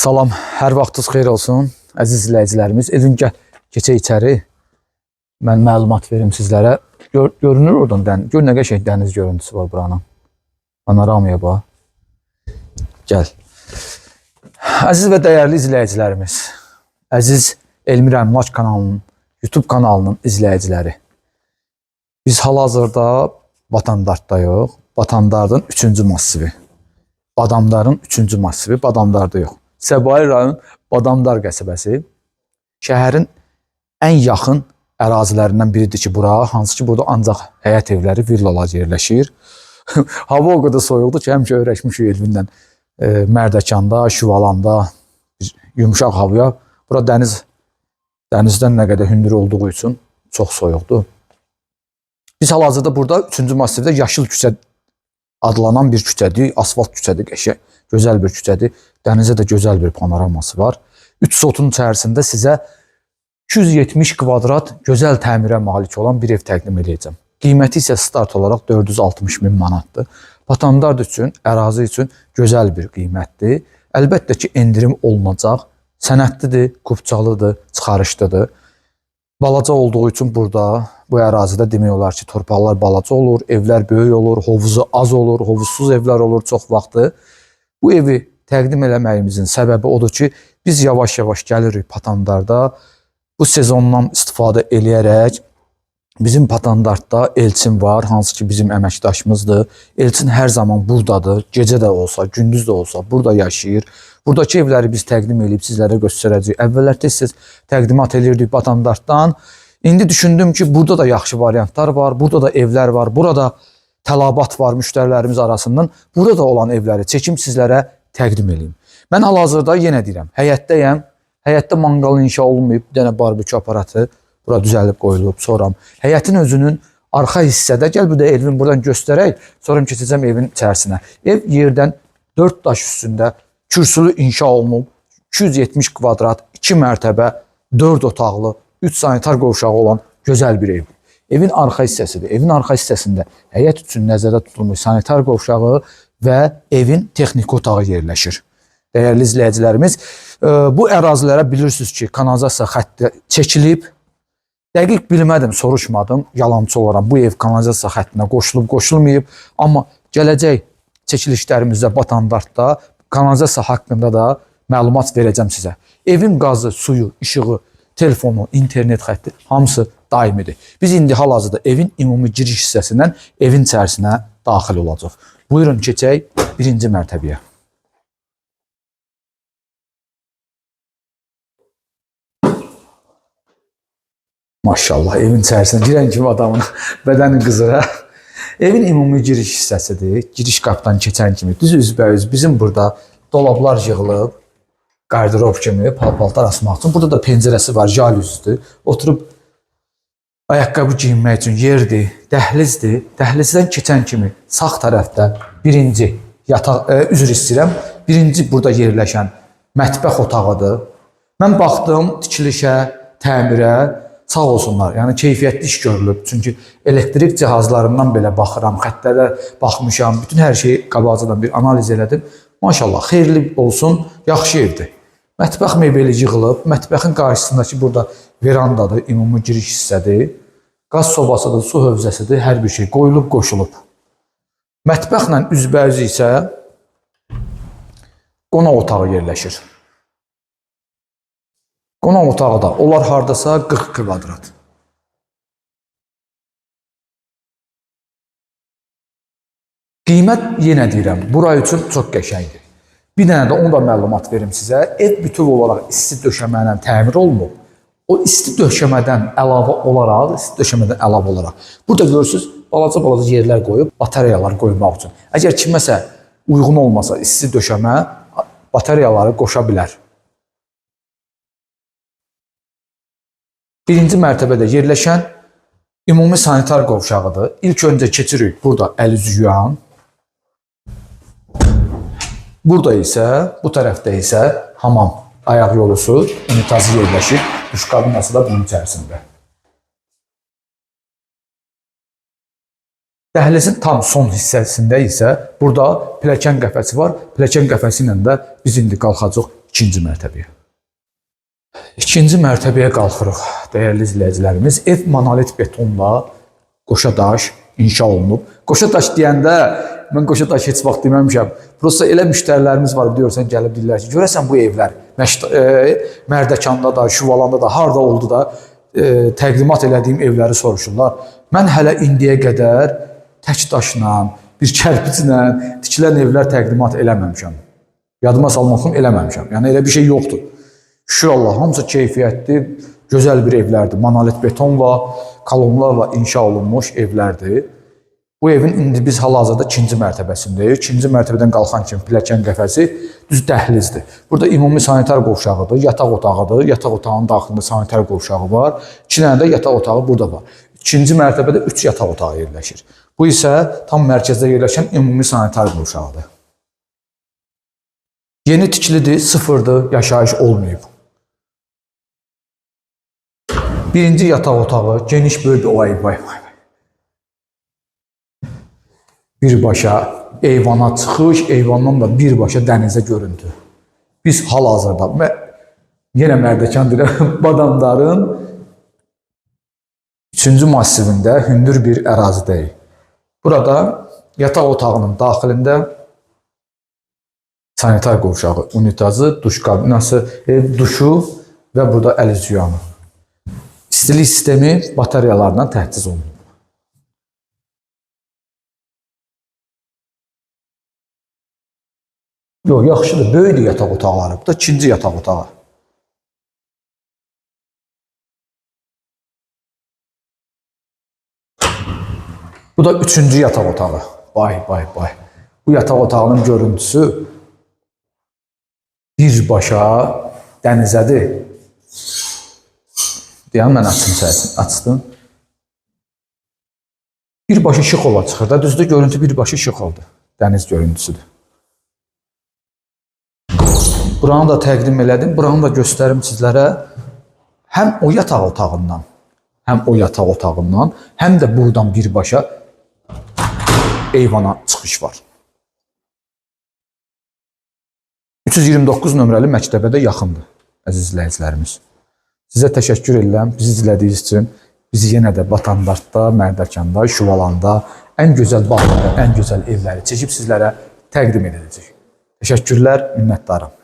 Salam, hər vaxtınız xeyir olsun, əziz izləyicilərimiz. Elvin gəl, keçək içəri. Mən məlumat verim sizlərə. Görünür oradan dəniz. Gör nə qəşəng dəniz görüntüsü var buranın. Panoramaya bax. Gəl. Əziz və dəyərli izləyicilərimiz, əziz Elmir Əmlak kanalının, YouTube kanalının izləyiciləri. Biz hal-hazırda Vatandarddayıq. Vatandardın 3-cü massivi. Badamdarın 3-cü massivi Badamdarda yox. Səbail rayon Badamdar qəsəbəsi. Şəhərin ən yaxın ərazilərindən biridir ki, bura, hansı ki, burada ancaq həyət evləri, villalar yerləşir. Hava o qədər soyuqdur ki, həmişə öyrəşmişik Elvinlə Mərdəkanda, Şuvalanda bir yumşaq havaya. Bura dənizdən nə qədər hündür olduğu üçün çox soyuqdur. Biz hal-hazırda burada 3-cü massivdə Yaşıl küçə adlanan bir küçədir, asfalt küçədir, qəşəng, gözəl bir küçədir. Dənizə də gözəl bir panoraması var. 3 sotun içərisində sizə 270 kvadrat gözəl təmirə malik olan bir ev təqdim edəcəm. Qiyməti isə start olaraq 460 min manatdır. Vatandard üçün, ərazi üçün gözəl bir qiymətdir. Əlbəttə ki, endirim olunacaq. Sənədlidir, kupçalıdır, çıxarışlıdır. Balaca olduğu üçün burada, bu ərazidə demək olar ki, torpaqlar balaca olur, evlər böyük olur, hovuzu az olur, hovuzsuz evlər olur çox vaxtı. Bu evi təqdim eləməyimizin səbəbi odur ki, biz yavaş-yavaş gəlirik Patandarda. Bu sezondan istifadə eləyərək bizim Patandardda Elçin var, hansı ki bizim əməkdaşımızdır. Elçin hər zaman buradadır, gecə də olsa, gündüz də olsa burada yaşayır. Buradakı evləri biz təqdim eləyib sizlərə göstərəcəyik. Əvvəllər tez-tez təqdimat eləyirdik Patandarddan. İndi düşündüm ki, burada da yaxşı variantlar var, burada da evlər var, burada tələbat var müştərilərimiz arasından. Burada da olan evləri çəkim sizlərə təqdim eləyim. Mən hal-hazırda yenə deyirəm, həyətdəyəm. Həyətdə manqal inşa olunmayıb, bir dənə barbekü aparatı bura düzəlib qoyulub. Sonra həyətin özünün arxa hissədə, gəl bu da Elvin buradan göstərək, sonra keçəcəm evin içərisinə. Ev yerdən 4 daş üstündə kürsülü inşa olunub, 270 kvadrat, 2 mərtəbə, 4 otaqlı, 3 sanitar qovşağı olan gözəl bir ev. Evin arxa hissəsidir. Evin arxa hissəsində həyət üçün nəzərdə tutulmuş sanitar qovşağı və evin texniki otağı yerləşir. Dəyərli izləyicilərimiz, bu ərazilərə bilirsiniz ki, kanalizasiya xətti çəkilib. Dəqiq bilmədim, soruşmadım, yalançı olaram. Bu ev kanalizasiya xəttinə qoşulub, qoşulmayıb. Amma gələcək çəkilişlərimizdə Vatandardda kanalizasiya haqqında da məlumat verəcəm sizə. Evin qazı, suyu, işığı, telefonu, internet xətti hamısı daimidir. Biz indi hal-hazırda evin ümumi giriş hissəsindən evin içərisinə daxil olacaq. Buyurun keçək birinci mərtəbəyə. Maşallah evin içərisinə girən kimi adamın bədəni qızır. Hə? Evin ümumi giriş hissəsidir. Giriş qapıdan keçən kimi düz üzbəüz bizim burada dolablar yığılıb, qardırob kimi pal-paltar asmaq üçün. Burada da pəncərəsi var, jalüzdür. Oturub ayaqqabı geyinmək üçün yerdir, dəhlizdir. Dəhlizdən keçən kimi sağ tərəfdə birinci yataq, üzr istəyirəm, birinci burada yerləşən mətbəx otağıdır. Mən baxdım tikilişə, təmirə, sağ olsunlar. Yəni keyfiyyətli iş görülüb. Çünki elektrik cihazlarından belə baxıram, xəttlərə baxmışam, bütün hər şeyi qabaqcadan bir analiz elədim. Maşallah, xeyirli olsun, yaxşı evdir. Mətbəx mebeli yığılıb, mətbəxin qarşısındakı burada verandadır, ümumi giriş hissədir. Qaz sobasıdır, su hövzəsidir, hər bir şey qoyulub, qoşulub. Mətbəxlə üzbəüz isə qonaq otağı yerləşir. Qonaq otağı da onlar hardasa 40 kvadrat. Qiymət yenə deyirəm, bura üçün çox qəşəngdir. Bir dənə də onu da məlumat verim sizə. Ev bütöv olaraq isti döşəmə ilə təmir olunub. O isti döşəmədən əlavə olaraq, burada görürsüz balaca-balaca yerlər qoyub batareyalar qoymaq üçün. Əgər kiməsə uyğun olmasa isti döşəmə batareyaları qoşa bilər. Birinci mərtəbədə yerləşən ümumi sanitar qovşağıdır. İlk öncə keçirik burada əl üz yuyan. Burada isə, bu tərəfdə isə hamam, ayaq yolusu, unitazı yerləşir. Duş kabinası da bunun içərisində. Dəhlizin tam son hissəsində isə burada pilləkən qəfəsi var. Pilləkən qəfəsi ilə də biz indi qalxacağıq ikinci mərtəbəyə. İkinci mərtəbəyə qalxırıq, dəyərli izləyicilərimiz. Ev monolit betonla qoşa daş inşa olunub. Qoşa daş deyəndə mən qoşa daş heç vaxt deməmişəm. Prosta elə müştərilərimiz var, deyirsən gəlib deyirlər ki, görəsən bu evlər Mərdəkanda da, Şuvalanda da, harda oldu da təqdimat elədiyim evləri soruşurlar. Mən hələ indiyə qədər tək daşla, bir kərpiclə tikilən evlər təqdimat eləməmişəm. Yadıma salmaqım eləməmişəm. Yəni elə bir şey yoxdur. Şükür Allah, hamısı keyfiyyətli, gözəl bir evlərdir. Monolit betonla, kolonlarla inşa olunmuş evlərdir. Bu evin indi biz hal-hazırda ikinci mərtəbəsindəyik. İkinci mərtəbədən qalxan kimi pilləkən qəfəsi düz dəhlizdir. Burada ümumi sanitar qovşağıdır, yataq otağıdır. Yataq otağının daxilində sanitar qovşağı var. İki dənə də yataq otağı burada var. İkinci mərtəbədə 3 yataq otağı yerləşir. Bu isə tam mərkəzdə yerləşən ümumi sanitar qovşağıdır. Yeni tikilidir, sıfırdır, yaşayış olmayıb. Birinci yataq otağı geniş böyük bir vay vay vay. Birbaşa eyvana çıxış, eyvandan da birbaşa dənizə görüntü. Biz hal-hazırda yenə Mərdəkan deyirəm, Badamdarın 3-cü massivində hündür bir ərazidəyik. Burada yataq otağının daxilində sanitar qovşağı, unitazı, duş kabinası, duşu və burada əl üz yuyanı. İstilik sistemi batareyalarla təchiz olunub. Yox, yaxşıdır, böyükdür yataq otaqları. Bu da ikinci yataq otağı. Bu da üçüncü yataq otağı. Vay, vay, vay. Bu yataq otağının görüntüsü birbaşa dənizədir. Deyən mən açım səsini, açdım. Birbaşa Şıxova çıxır da, düzdür, görüntü birbaşa Şıxovdur. Dəniz görüntüsüdür. Buranı da təqdim elədim, buranı da göstərim sizlərə. Həm o yataq otağından, həm o yataq otağından, həm də buradan birbaşa eyvana çıxış var. 329 nömrəli məktəbə də yaxındır, əziz izləyicilərimiz. Sizə təşəkkür edirəm bizi izlədiyiniz üçün. Bizi yenə də Batandartda, Mərdəkanda, Şuvalanda ən gözəl bağları, ən gözəl evləri çəkib sizlərə təqdim edəcək. Təşəkkürlər, minnətdarım.